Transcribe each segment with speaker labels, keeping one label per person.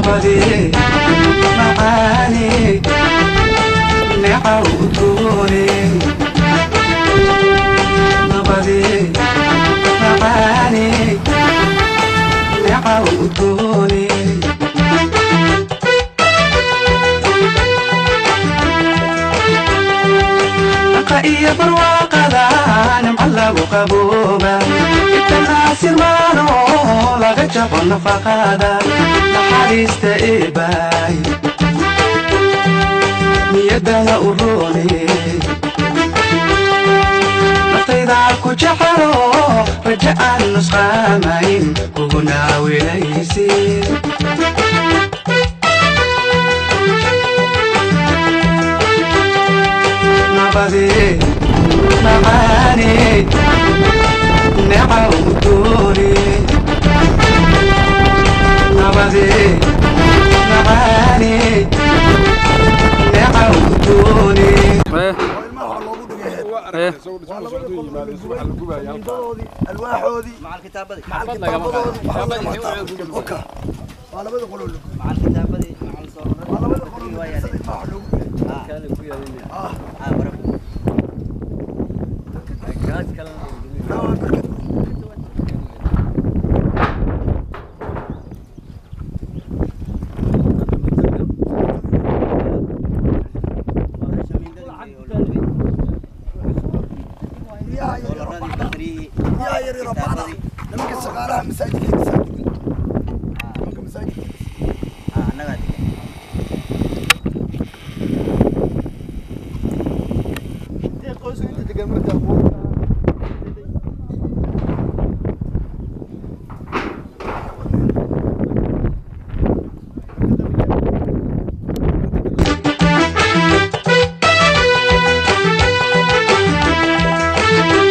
Speaker 1: Nabadi macaani neeca udgoone, nabadi macaani neeca udgoone. Dhaqa iyo barwaaqada nimco lagu qabooba, intan aasirmaano laga jabo nafaqada, naxariista eebaay niyadana u roone. Naftayda ku jecelo, raja aan nusqaamayn kuguna wilaysi. Nabadi macaani neeca udgoone, nabadi macaani neeca udgoone.
Speaker 2: Alwaaxoodii, macal kitaabadoodii, waa labada qoloo la gubay, waa labada qoloo la gubay, ilmaha wax loogu dhigay. Waa barkad. Guryaha yar yar oo bacda, nimanka shaqaalaha masaajidka dhisaa degan, nimanka masaajidka.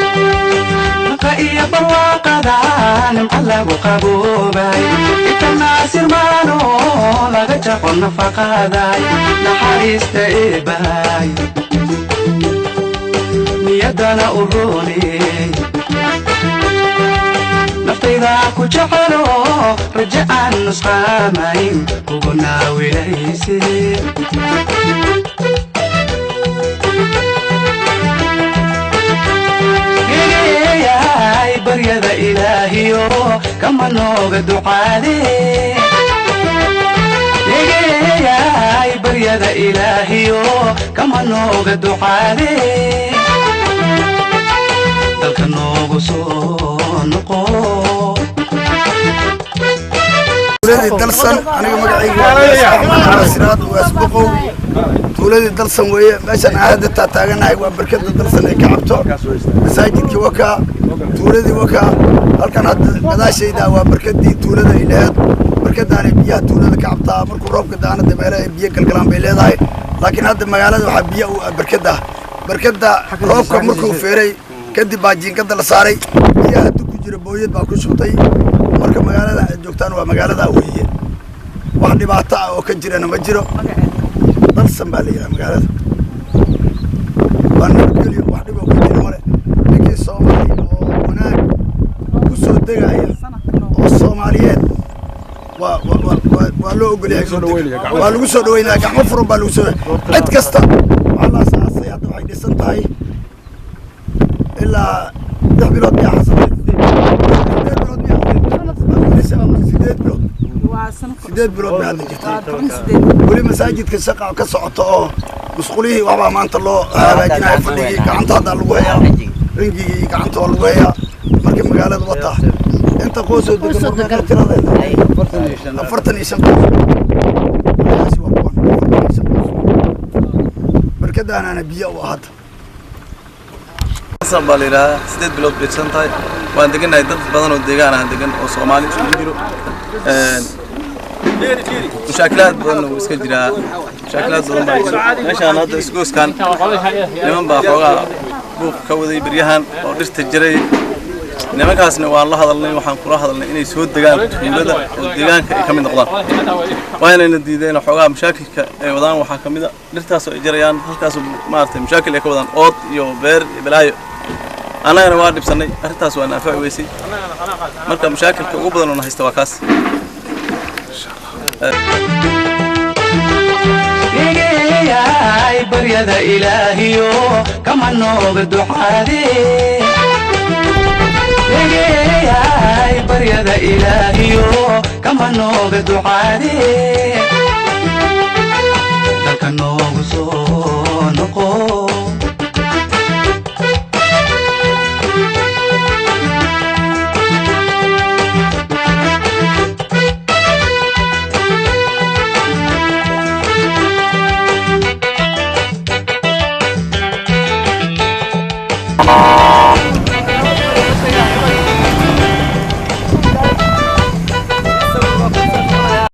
Speaker 1: Dhaqa iyo barwaaqada nimco lagu qaboobay, inta naasirmaano laga jaqo nafaqaday, naxariista eebaay niyadana u roone. Naftayda ku jecelo, raja aan nusqaamayn kuguna wilayse. Egeeyay baryada ilaahiyo kama nooga ducaade. Egeeyay baryada ilaahiyo kama nooga ducaade, dalka noogu soo noqo.
Speaker 2: Tuuladii Dalsan, aniga magacayga waa Axmed Cali Siraad Ugaas Boqow. Tuuladii Dalsan weeye meeshan aan hadda taataaganahay, waa barkada Dalsan ay ka cabto. Masaajidkii wakaa, tuuladii wakaa. Halkan hadda gadaashayda waa barkadii tuulada ay laheed. Barkadaanay biyaha tuulada ka cabtaa. Markuu roobka daana de meelaha ay biyo galgalaan bay leedahay, laakiin hadda magaalada waxaa biyo u ah barkada. Barkada roobka markuu feeray kadib baa jiinkada la saaray, biyaha hadda ku jira booyad baa ku shubtay. Marka magaalada aad joogtaan waa magaalada weeye, wax dhibaato ah oo ka jirana ma jiro. Dalsan baa la yidhaha magaalada, waa nabadgelyo, wax dhib oo ka jira male. Ninkii Soomaali oo wanaag ku soo degaya oo Soomaaliyeed waa loo ogol yahay, waa lagu soo dhaweynaya, gacmo furan baa lagu soo. Cid kasta waxaa la asaasay, hadda waxay dhisan tahay ilaa 6 bilood miyaa, Xasan? 8 bilood miyaa? 8 bilood, 8 bilood bay hadda jirtay. Weli masaajidka shaqa ka socoto oo musqulihii waxbaa maanta loo hagaajinaya, fadhigii gacanta hadda lagu hayaa, ringigii gacanta waa lagu hayaa. Marka magaalada wata inta qoysoo degan tiradeeda 45 qoys. Kaasi waa kuwan 45 qoys, barkadaanaana biyo u ah hadda.
Speaker 3: Xasan baa la yidhahdaa, 8 bilood bay dhisan tahay. Waan degannahay, dad badan oo deegaan ah degan oo Soomaali isugu jiro. Mushaakilaad badanna wuu iska jiraa, mushaakilaad badan baa jiro. Meeshaan hadda isgooskan niman baa xoogaa buuq ka waday beryahan oo dhirta jiray. Nimankaasna waan la hadalnay, waxaan kula hadalnay inay soo degaan tuulada oo deegaanka ay ka mid noqdaan, waa inayna diideen. Xoogaa mashaakilka ay wadaan waxaa ka mid a dhirtaasoo ay jarayaan halkaasoo maaragtay mashaakil ay ka wadaan, ood iyo beer iyo balaayo. Annagana waa dhibsannay arrintaas, waa naafaci weysay. Marka mashaakilka ugu badan oo na haysta waa kaas.
Speaker 1: Egeeyay baryada Ilaahiyo kama nooga ducaade. Egeeyay baryada Ilaahiyo kama nooga ducaade, dalka noogu soo noqo.